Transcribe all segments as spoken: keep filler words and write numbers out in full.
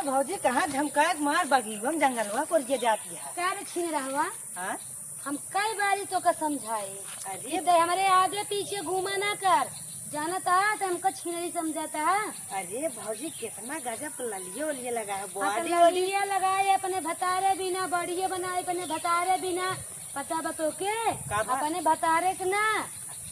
भौजी, कहाँ झमकाए के मार बगियवा में जंगलवा कोरिया जाती है? का रे छिनरहवा? हाँ? हम कई बारी तोका समझाए अरे कि ते हमरे आगे पीछे घूमा ना कर, जानत हा तो हमका छिनरी समझत हा। अरे भौजी, कितना गजब ललिया उलिया लगा है, हाँ, तो बॉडी वॉडी। ललिया लगाए अपने भतारे बिना, बॉडिये बनाए अपने भतारे बिना, पता बा तोके? का बा? अपने भतारे के ना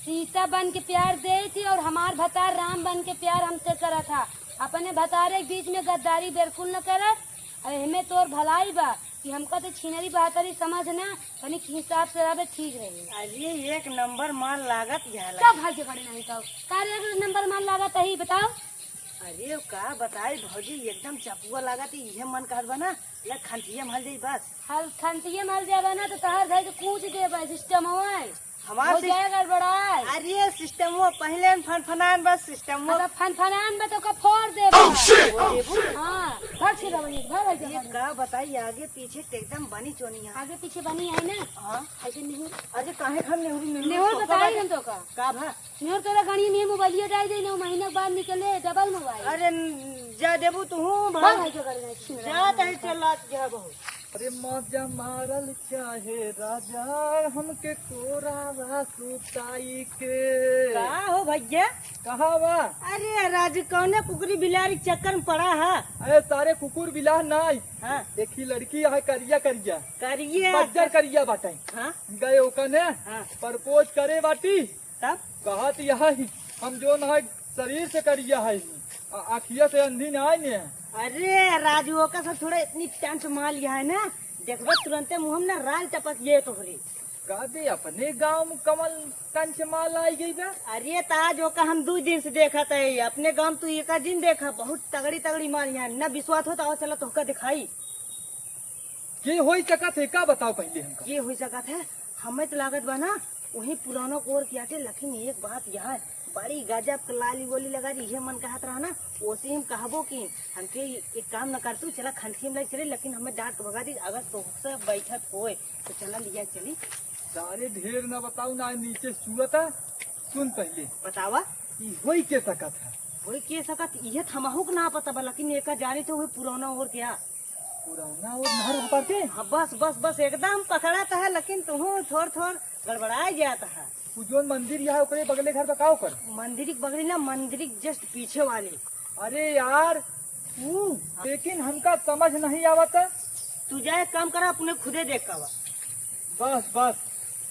सीता बन के प्यार देई थी और हमार भतार राम बन के प्यार हमसे करत हा। अपने भतारे के बीच में गद्दारी बिल्कुल न करत। अरे हमें तोर भलाई बा कि हमका तो छिनरी बहतरी समझ ना, तनिक हिसाब से रहबे ठीक रही। अरे एक नंबर माल लागत यहाँ लगा। का भाई झगड़े नहीं तो? का रे एक नंबर माल लागत है, बताओ। अरे का बताई भौजी, एकदम चपुआ लागत है, इहे मन कहत बा ना, ले खंतिया में हल जाई बस। हल खंतिया में हल जाबा ना तो तहार भाई के कूच देबा, सिस्टम होए। हमार हो सिस- जाए गड़बड़ाए। अरे सिस्टम वो पहले न फनफनान बस सिस्टम वो। अब फनफनान में तो का फोड़ देबा। Oh, shit! Oh, shit! हाँ, भाग से रवनी, भाग, भाग, ये भाग। का बताई, आगे पीछे तो एकदम बनी चोनी है। आगे पीछे बनी है ना? हाँ। ऐसे नहीं। अरे काहे हम नेहरू, नेहरू नेहरू सोफा बताई बाटे? हम तो का। का भा? नेहरू तोरा गाड़ी में मोबाइलियो डाल दे ना, महीना के बाद निकले डबल मोबाइल। अरे न-, जा देबू तू हूँ भाग। भाग, भाग, भाग, भाग। जा तही चल आज जा बहुत। अरे मजा मारल चाहे राजा हमके कोरावा सुताई के। का हो भैया? कहाँ बा? अरे राजू, कौने कुकुरी बिलारी के चक्कर में पड़ा है? अरे सारे कुकुर बिलार नाई। हाँ। देखी लड़की है करिया करिया। करिया। बज्जर करिया बाटे। हाँ। गए ओकने हाँ। प्रपोज करे बाटी। तब? कहत यह ही, हम जो ना शरीर से करिया है, आ-, आँखिया से अंधी ना आए ने। अरे राजू, ओका से थोड़ा इतनी टेंट मार लिया है ना, देखबा तुरंते मुँह में ना राल टपक ये तोहरे। का दे अपने गाँव में कमल कंच माल आई गई बा? अरे त आज ओका हम दू दिन से देखत है, अपने गाँव में तू एका दिन देखा, बहुत तगड़ी तगड़ी माल यहाँ, ना विश्वास हो तो आओ चला तोहका दिखाई। के होई सकत है, का बताओ पहले हमका? के होई सकत है, हमें तो लागत बा ना, वही पुराना कोर के आटे, लेकिन एक बात यहाँ है, बड़ी गजब के लाली गोली लगा रही है, मन कहत रहा ना, ओसे हम कहबो कि हमके एक काम न कर तू, चला खंडकी में ले चले, लेकिन हमें डांट के भगा दी, अगर तोहसे बैठत होए, तो चला लिया चली। सारे ढेर न बताऊ ना, नीचे सुअता, सुन पहले। बतावा। ई होई के सकत है? होई के सकत, इहे त हमहू के ना पता बा, लेकिन एका जानी तो वही पुराना ओर क्या। पुराना ओर नहर भपार के? हाँ, बस, बस, बस, एकदम पकड़त है, लेकिन तुहू थोड़, थोड़ गड़बड़ाए जात है। उ जोन मंदिर यहाँ ओकरे बगले घर बा का ओकर? मंदिर के बगले ना, मंदिर के just पीछे वाले। अरे यार, ऊ, लेकिन हमका समझ नहीं आवत। तू जाए काम करा, अपने खुदे देख का बा। बस, बस,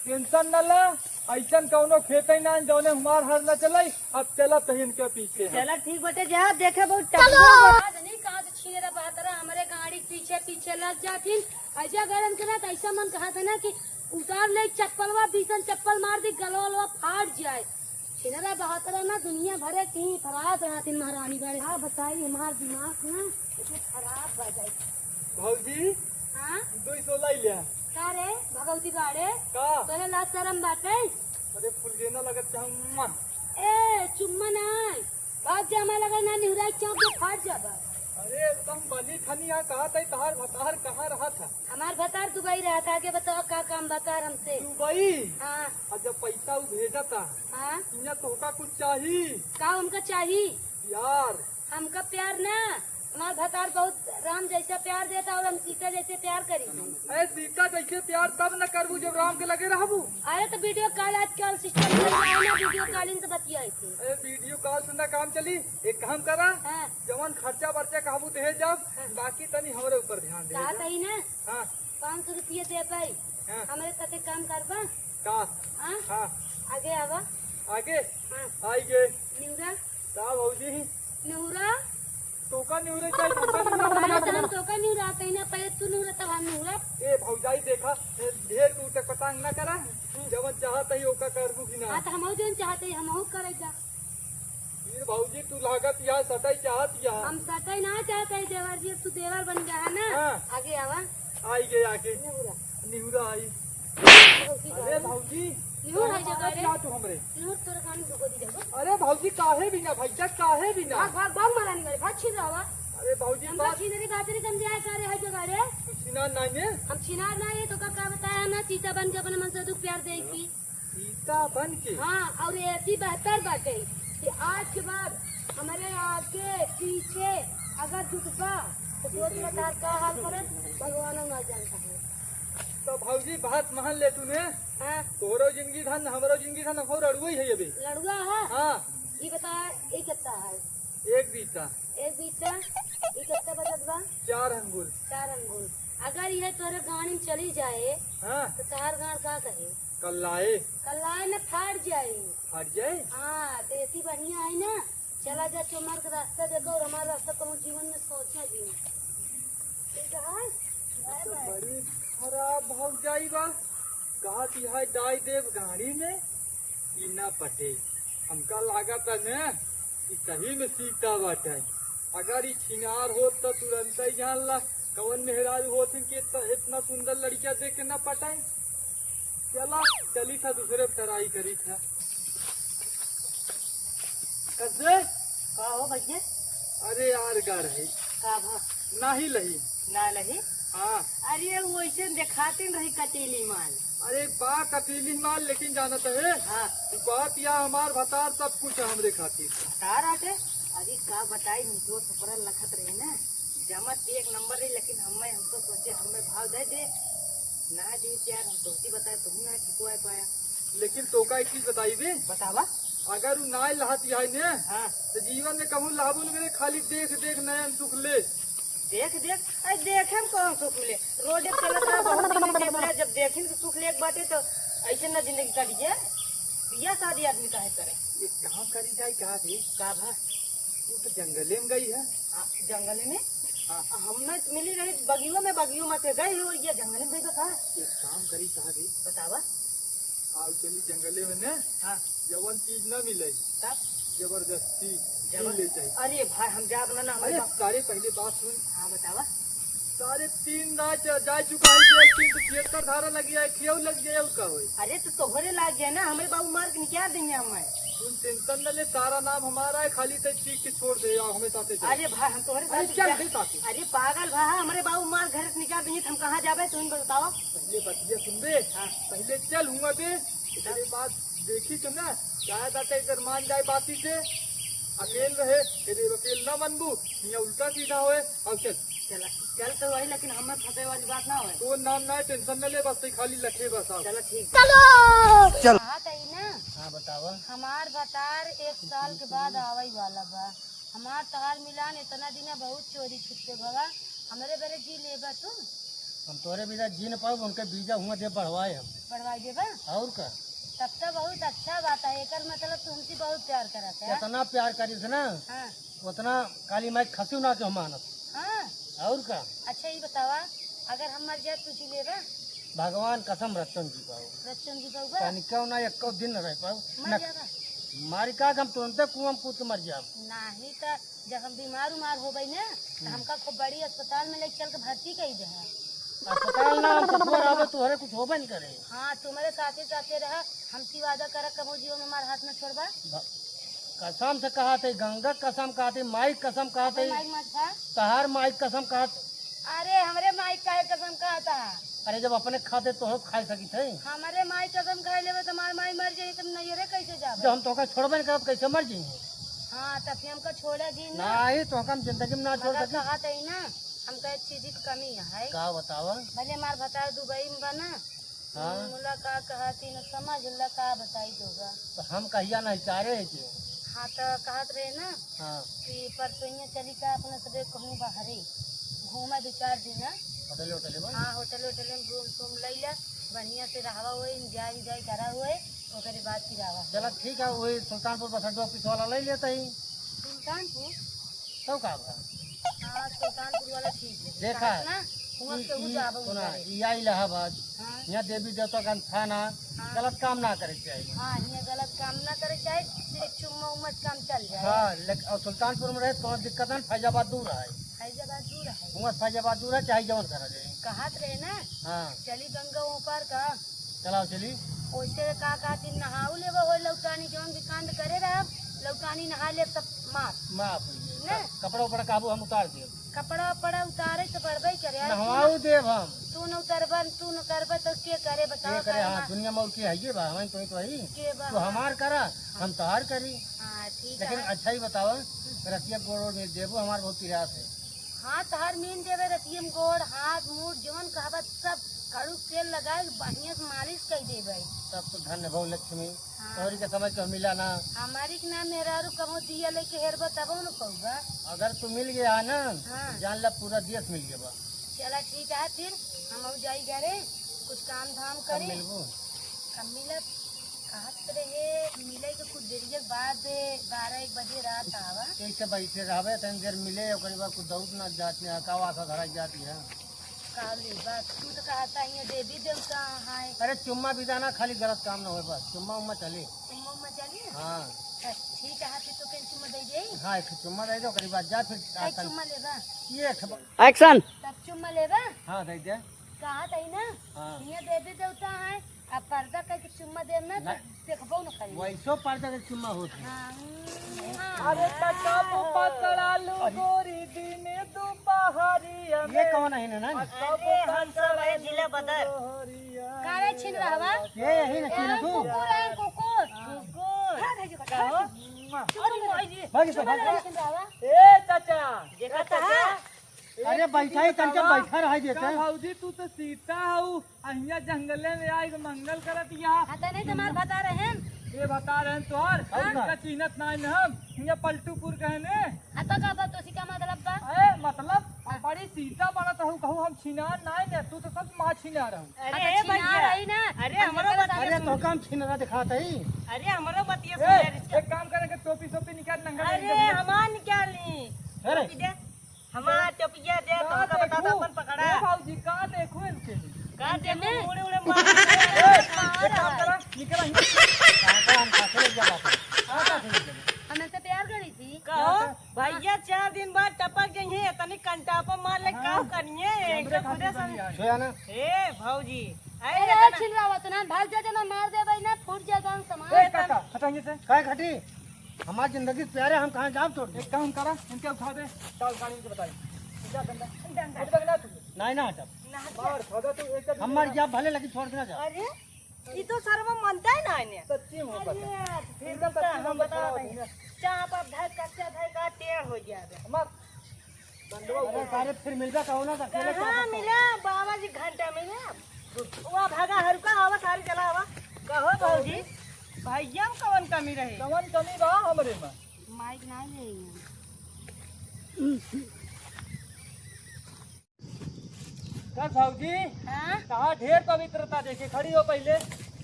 टेंशन न ला, ऐसन कौनो खेत ही ना जौने हमार हर न चलाई। अब चला तो इनके पीछे हम। चला ठीक बटे, जा देखे बहुत चलो। टकबो बा। आज नहीं कहाँ से छीने रहा बहतरा, हमरे गाड़ी के पीछे पीछे लग जातीन। ऐसा गरम के ना तो ऐसा मन कहा था ना कि उतार ले चप्पलवा, बीसन चप्पल मार दी, गलवा वलवा फाट जाए। छिनरा बहतरा ना दुनिया भरे की फरात रहतिन महारानी बाड़े। का बताई हमार दिमाग ना इतने खराब बा जाए। भौजी, हाँ? दो सौ लाई लिया। का रे भगवती बाड़े? का? तोरे लाज शरम बाटे? अरे फुलगेना लगत चाहूँ। ए चुम्मा ना, भाग जा, हमार लगे ना निहुराई चाप दे फाट जाबा। अरे एकदम बनी ठनी यहाँ कहा तई तहार भतार कहाँ रहा था? हमार भतार दुबई रहा था, आगे बताओ का काम बा तार हमसे? दुबई? हाँ। और जब पैसा उ भेजा था, हाँ। इहाँ तोहका कुछ चाही? का उनका चाही? यार। हमका प्यार ना, हमार भतार बहुत राम जैसा प्यार देता और हम सीता जैसे प्यार करी। अरे सीता जैसे प्यार तब न करबू जब राम के लगे रहबू। अरे तो वीडियो कॉल आजकल सिस्टम चल रहा है ना, वीडियो कॉलिंग से बतियाई थी। अरे वीडियो कॉल से ना काम चली, एक काम करा, हाँ। जवन खर्चा बर्चा कहबू दे जाब, हाँ। बाकी तनी हमरे ऊपर ध्यान दे कहा जा। तही ना? हाँ। पाँच सौ रुपया दे पाई, हाँ। हमरे साथे काम करबा? का? हाँ? हाँ। आगे आवा। आगे? हाँ। आई गे। निहुरा। का भौजी? निहुरा। तोका निहुरे चाहिए, तोका निहुरा अरे बना तो हम देना। तोका निहुरा, तही ना पहले तू निहुरा तब हम निहुरा। ए भौजाई देखा, ए, ढेर दूर तक पटांग ना करा, जवन चाहत ही ओका करबू कि ना। हाँ तो हमहू जवन चाहत ही हमहू करे जा। फिर भौजी तू लागत या सटाई चाहत या। हम सटाई ना चाहत ही देवर जी, अब तू देवर बन गया है ना। हाँ। आगे आवा। आई गे आगे। निहुरा। निहुरा आई। भौजी अरे जाओ। भौजी, निहुर कहाँ आई जगह मारत रे। या तू हमरे? निहुर तोरे खान दुगो दी जाबो। अरे भौजी काहे बिना भैया काहे बिना? भाग, भाग, भाग मारा नहीं करे, भाग छीन रहा। अरे भौजी हमका बात छीनरी बातरी समझाया करे है जगह रे। तू छिनार ना ने? हम छिनार ना ये तो का, का बताया ना, चीता बन के अपने मन से दुख प्यार दे की। सीता बन के? हाँ, और ऐसी बेहतर बाटे कि आज के बाद हमारे आगे पीछे अगर जुटबा सोच में तार का हाल करे, भगवानो ना जानता है। तो भौजी, बात मान ले तूने। हाँ। तोहरो जिंदगी धन, हमरो जिंदगी धन, हम रड़ुआ ही है अभी। लड़ुआ है? हाँ। ये बता, ये कितना है? एक बीता। एक बीता, ये कितना बचत बा? चार अंगुल। चार अंगुल। अगर ये तोरे गाड़ी में चली जाए, हाँ। तो तार गाड़ का कहे? कल्लाए। कल्लाए न, फाट जाए। फाट जाए? हाँ, तो ऐसी बढ़िया है ना, चला जा चोमार के रास्ता देखा और हमारा रास्ता कहूँ जीवन में सोचा भी नहीं। ठीक है? तो बड़ी खराब भौजाई बा। कहत है डाई देव गाड़ी में, ई ना पटे। हमका लागत है ना कि सही में सीता बाटे। अगर ई छिनार होत तो तुरंत ही जान ला कवन मेहरारू होत है कि इतना, इतना सुंदर लड़किया देख के ना पटाए। चला, चली था दूसरे पे try करी था। कसे? का हो भैया? अरे यार, का रही? का भा? नाही लही। ना लही? हाँ। अरे, वैसे देखाते न रही कटीली माल। अरे, बा कटीली माल, लेकिन जानत है? हाँ। तू कहत या हमार भतार सब कुछ है हमरे खातिर। भतार आटे? अरे, का बताई, निचोड़ थोपड़ा लखत रहे ना। जमत एक नंबर रही, लेकिन हमें, हम तो सोचे हमें भाव दे दे। ना दी प्यार, हम तोहती बताए, तुम ना छिपवाए पाया। लेकिन तोका एक चीज बताई बे। बतावा। अगर उ नाय लहत है ने, हाँ। तो जीवन में कहूँ लाभो न करे, खाली देख देख नयन सुख ले। देख देख, अरे देखे में कौन सुख मिले? रोडे पे चलत रहा, बहुत दिन में देख लिया, जब देखी तो सुख ले एक बाटे तो ऐसे ना जिंदगी काटिए। बिया शादी आदमी काहे करे? एक काम करी जाए, का दे? का भा? वो तो जंगले में गई है। आ, जंगले में? हाँ। आ, हम में तो मिली रही बगियो में, बगियो में से गई हो, ये जंगले में गई तो का? एक काम करी, का दे? बतावा। आओ चली जंगले में ने। हाँ। जवन चीज ना मिले, तब? जबरदस्ती जबर-, मिल ले चाहिए। अरे भाई, हम जाब ना, ना, हमारे अरे बाप। सारे पहले बात सुन। हाँ, बतावा। सारे तीन रात जा चुका है, जेल तीन तो छिहत्तर धारा लगी है, खियाऊ लग जाए, और का होई? अरे तो तोहरे लाग गया ना, हमरे बाबू मार के निकाल देंगे हमें। तुम tension न ले, सारा नाम हमारा है, खाली ते चीख के छोड़ दे, आओ हमें साथे चल। अरे भाई, हम तोहरे अरे साथ चल जा-, दे साथे। अरे पागल भा, हमरे बाबू मार घर से निकाल देंगे, तो हम कहाँ जाबे, तुम बतावा। पहले बतिया सुन बे, हाँ। पहले चल हुआ बे, तेरे बात देखी तो ना, शायद आते इधर मान जाए बाती से, अकेल रहे, तेरे अकेल ना मनबू, यहाँ उल्टा सीधा होए, अब चल। चला, चल तो वही, लेकिन हमें फंसे वाली बात ना होए। तो नाम ना है, tension न ले, बस तू खाली लखे बस आओ। चलो ठीक। चलो। चल। कहा तई ना? हाँ, बतावा। हमार भतार एक साल के बाद आवई वाला बा। हमार तहार मिलान इतना दिन बहुत चोरी छुपके भवा, हमरे बरे जी लेबा तू? हम तोरे वीजा जी न पाउब, उनके वीजा हुआ दे बढ़वाए हम। बढ़वाई देबा? और का? तब तो बहुत अच्छा बात है, एकर मतलब तू हमसे बहुत प्यार करत है। इतना प्यार करी से ना, हाँ। उतना काली माई खसी ना के हम मानत। हाँ। और का? अच्छा, ये बतावा, अगर हम मर जाए, तू जी लेबा? भगवान कसम, रचन जी पाओ। रचन जी पाओ बा? तनिको ना, एको दिन न रह पाओ। मर ना जाबा? मारी का, हम तुरंते कुआं में कूद के मर जाब। नाही त जब हम बीमार उमार होबे ना, त हम्म। हमका खूब बड़ी अस्पताल में लेके चल के भर्ती कई दे। अस्पताल ना, हम ससुर आवे, तोहरे कुछ होबे न करे। हाँ, तुम्हारे साथे साथे रहा, हमसे वादा करा, कबो जीवन में हमार हाथ न छोड़बा। भ-, कसम से कहा थे, गंगा कसम कहा थे, माई कसम कहा थे, माई मत खा। तहार माई कसम कहा थे। अरे, हमरे माई काहे कसम कहा था? अरे, जब अपने खाते तो हम खाए सकी थे। हमरे माई कसम खाए लेबे तो हमार माई मर जाई, तब नैहरे कैसे जाबे? जब हम तोहका छोड़बे न करब, कैसे मर जाई? हाँ, तब फिर हमका छोड़े जी ना। नाही, तोहका हम जिंदगी में ना छोड़ मगर सकी। कहा तई ना, हमका एक चीज की कमी है। का बतावा? भले हमार भतार दुबई में बना, हाँ। मुला का कहती न समझ ला, का बताई दोगा। तो हम कहिया नहीं चाह रहे थे। हाँ, तो कहत रहे ना हाँ। कि परसोइया चली का अपने सबे कहूँ बाहरे घूमा दो चार दिन। होटल, होटल में? हाँ, होटल, होटल में room सूम ले ला, बढ़िया से रहवा हुए, enjoy, enjoy करा हुए, ओकरे बाद फिर आवा। चला ठीक है, वही सुल्तानपुर बस अड्डा office वाला ले लेता ही। सुल्तानपुर? तब का बा? हाँ, सुल्तानपुर वाला ठीक है। देखा, काहे ना, हुआं ई, केहू ई, जाबो सुना, करे। ई आई इलाहाबाद, हाँ। यहाँ देवी देवता का थाना, हाँ। गलत काम ना करे के चाहिए। हाँ, यहाँ गलत काम ना करे के चाहिए, सिर्फ चुम्मा उम्मा से काम चल जाए। हाँ, लेकिन और सुल्तानपुर में रहे तो दिक्कत है, फैजाबाद दूर है। फैजाबाद दूर है। हुआं से फैजाबाद दूर है, चाहे जवन करा जाए। कहत रहे ना, हाँ। चली गंगा वो पार का। चलाओ चली। ओइसे का कहती, नहाऊ लेबो हो लौटानी, जौन भी कांड करे रहब, लौटानी नहा लेब, सब माफ। माफ हो जाई। ना? कपड़ा उपड़ा काबू हम उतार देब। कपड़ा उपड़ा उतारे तो पड़बे करे, अरे तू नहवाऊ न, देब हम। तू न उतरबा, तू न करबा तो के करे, बताओ, के करे, करे हाँ, ना। दुनिया में और के है ये बा, हमारी तो, तो है। के बा, तू हाँ। हमार करा, हम तोहार करी। हाँ, ठीक लेकिन है। अच्छा ही बताओ, हम्म। रतिया गोड़ ओड़ में देबो, हमार बहुत प्रयास है। हाथ हर मीन देबे, रतियम गोड़, हाथ, मुड़, जवन कहबा सब कड़ू तेल लगाए, बढ़िया से मालिश कइ देबे। तब तो धन्य भव लक्ष्मी, हाँ। तोहरी के समय तो मिला ना। हमारी के नाम मेहरारू कबो दिया लेके हेरबा तबो न पउबा। अगर तू मिल गया ना, हाँ। जान ला पूरा देश मिल गया बा। चला ठीक है, फिर हम जाई घरे, कुछ काम धाम कब करी। मिलबू? कब मिलब? कहत रहे मिले के कुछ देरिये के बाद बारह एक बजे रात आवा। कैसे बैठे रहबे, तनी देर मिले, ओकरे बाद कुछ दौड़ ना जाती है, का वासा धरा जाती है। का लेबा, तू तो कहता ही है देवी देवता है। अरे चुम्मा बिदाना खाली गलत काम न होए बस, चुम्मा उम्मा चले। चुम्मा उम्मा चली? हाँ। तो ठीक है, फिर तो कहीं चुम्मा दे दे। हाँ, एक चुम्मा दे दे, ओकरे बाद जा फिर एक आसन। चुम्मा लेबा? ये एक बा- Action। तब चुम्मा लेबा? हाँ, दे दे। कहा तई ना, हाँ। हियाँ देवी देवता है, अब पर्दा करके चुम्मा देब ना, तो ना। देखबो न करी। वैसो पर्दा के चुम्मा होत है। हाँ, हम्म, हाँ। अरे तकब पकड़ालू अरे। गोरी दिने दुपहरिया ये में। कौन है ना? अरे हम सब है जिला बदर। का रे छिन रहवा? ये यही ना ए, छिन तू? कुकुर है, कुकुर। कुकुर। हाँ, भेजो, कहो। चुप रहो। भाग इसको, चुप रहो, भाग। छिन रहवा। ए चाचा। देखा देखा चाचा? अरे बैठा ही तनके बैठा रहा देते। का भौजी, तू तो सीता हऊ, अहिया जंगले में आइ के मंगल करत या। हाँ, तो नहीं तो मार बता रहे हैं। ये बता रहे हैं तोहर, और का? इनका चिन्हत नाई न हम, हिया पलटूपुर कहने। हाँ, तो का बात, तो सी का मतलब बा? अरे मतलब, हम बड़ी सीता बनत हऊ, कहू हम छिनार नाई न, तू तो सब माँ छिनार हऊ। अरे हाँ, तो ए छिनार भैया, रही ना। अरे हम हमरो जगह बता अरे तो काम छिनरा दिखात है। अरे हमरो बतिया ए, सुन ले, एक काम करे के टोपी सोपी निकाल नंगा अरे नंगा। हमार निकाली। अरे। टोपी दे। हमार चौपिया दे, ना तोहका बता देखू। दो, अपन पकड़ा। ए भौजी, का देखू इनके? का इनके देखू, में? मुड़े उड़े मार। ए, एक काम करा, निकल यहाँ। कहाँ का हम साथे ले जा बात है? कहाँ का साथे ले जा? हम इनसे प्यार करी थी। कहो, क्या? भैया चार दिन बाद टपक गई है, इतनी कंटापा मार ले, हाँ। का करिए? हमरे एकदम खातिर खुदे बनी समझ। है। सोया ना? ए भौजी, अरे, अरे, इतना छिलरावत ना, भाग जा, जना मार दे भाई ना, फूट जाए गाँव समाज। ए, काका, हटाइए से। काय घटी? हमार जिंदगी से प्यारे, हम कहाँ जाब छोड़ के? एक काम करा, इनके उठा दे, डाल गाड़ी में बताई। जा डंडा। डंडा। हट बगना तू। नहीं ना हटब। ना हट। मार, खादा तू एक हमार जाब भले लगी छोड़ के ना जा। अरे, ई तो सरवा मनता ही ना इन्हें। सच्ची मोहब्बत है। अरे, फिर इनका तो सच्ची हम मोहब्बत बता ना रहे होती हैं। है। चाप आप धर, कच्चा धर का टेढ़ हो गया है। हमार अरे सारे फिर मिलबे कहो ना, तो अकेले क्या कहाँ करता है? मिला? बाबा जी घंटा मिला। वो भागा हरुका आवा, सारी चला आवा। कहो भौजी, भैया में कवन कमी रहे? कवन कमी बा हमरे में? माइक ना ले। का भौजी? हाँ? कहाँ ढेर पवित्रता देखे, खड़ी हो पहिले।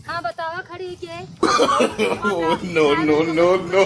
हाँ, बतावा खड़ी के। No, no, no, no।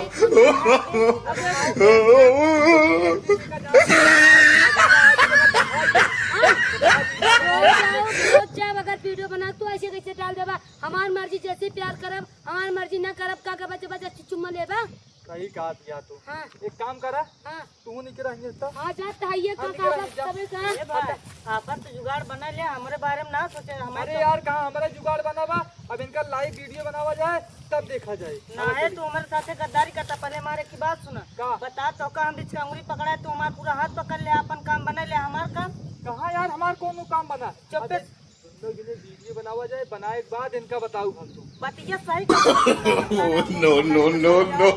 रोज जाओ, रोज जाओ, अगर वीडियो बना तो ऐसे कैसे डाल देबा? हमार मर्जी जैसे प्यार करब, हमार मर्जी ना करब, का करबा जब जब चुम्मा लेबा? सही कहा दिया तू। हाँ। एक काम करा, हाँ। तू निकल रही है तो। हाँ, जात है ये का, का, तबे का। ए भाई, आपन तो जुगाड़ बना ले, हमरे बारे में ना सोचे, हमारे अरे तो यार, कहाँ हमारा जुगाड़ बना बा? अब इनका लाइव वीडियो बनावा जाए, तब देखा जाए। ना है, तू हमारे साथे गद्दारी करता, पहले हमारे की बात सुना। का? बता, तोका हम बीच का अंगुरी पकड़ा है, तू हमारा पूरा हाथ पकड़ ले, आपन काम बना ले, हमार काम। कहाँ यार, हमार कौनो काम बना? चुप अबे, पे। दोनों के लिए वीडियो बनावा जाए, बनाए के बाद इनका बताऊ हम तुम। बतिया सही कर। No, no, no, no।